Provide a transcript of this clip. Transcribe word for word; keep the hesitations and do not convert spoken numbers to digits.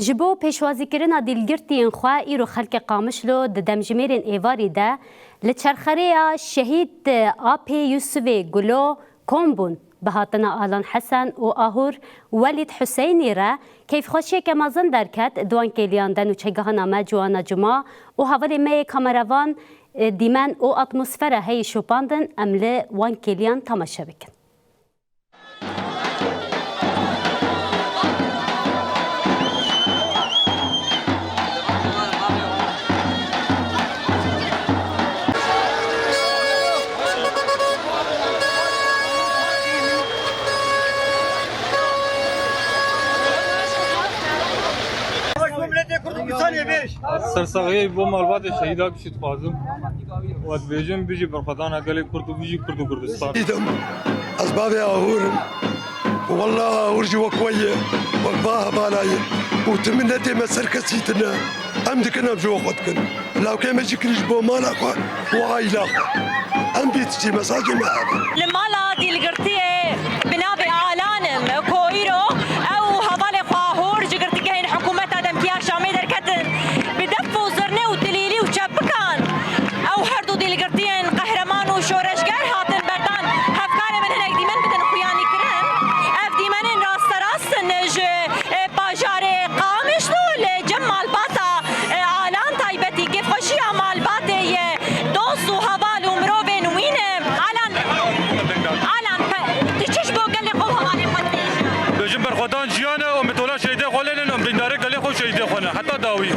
Ji bo pêşwazîkirina dîlgirtiyên xwe, îro xelkê Qamişlo di demjimêrên êvarî de li çerxerêya Şehîd A P Yusufê Gulo kom bûn. Bi hatina Alan Hesen û Ahur Welîd Huseynî re keyfxweşiyeke mezin derket. Di wan kêliyan de nûçegihana me Ciwana Cuma û hevalê me yê kameravan, e, dîmen û atmosfera heyî şopandin. Em li wan kêliyan temaşe bikin. Sersaxiyê bo malbatê şehîda bişî dixwazim. Û ez dibêjim, bijî berxwedana gelê Kurd û bijî Kurd û Kurdistan. Îdem, ez bavê Ahûr im. Wallah Ahûr jî wek we ye, wek va hevala ye. Û tu minetê me ser kesî tine. Em dikin, em ji bo xwe dikin. Lawkê me jî kirî ji bo mala xwe û aîla xwe. Em bê tiştî mesajê me ev e. Li mala dîlgirtiyê bi navê Alan im, ku îro ew û hevalê xwe Ahûr ji girtîgehên hikûmeta demkî ya Şamê derketin. Bi def û zirnê û tilîlî û çepikan ew her du dîlgirtiyên qehreman û şoreşger hatin berdan. Hevkarê min hinek dîmen bidin xuyanî kirin. Ev dîmenên rasterast in ji, e, bajarê Qamişlo li cem malbata, e, Alan taybetî kêfxweşiya malbatê ye. Dost û heval û mirovên wî ne. Alan, Alan, pe-, tu çi ji bo gelê xwe û hevalê xwe dibêjî? Bêjim berxwedan jiyan e, em bi tola şehîdê xwe lê nin, em dîndarê gelê xwe û şehîdê xwe ne. Heta dawî.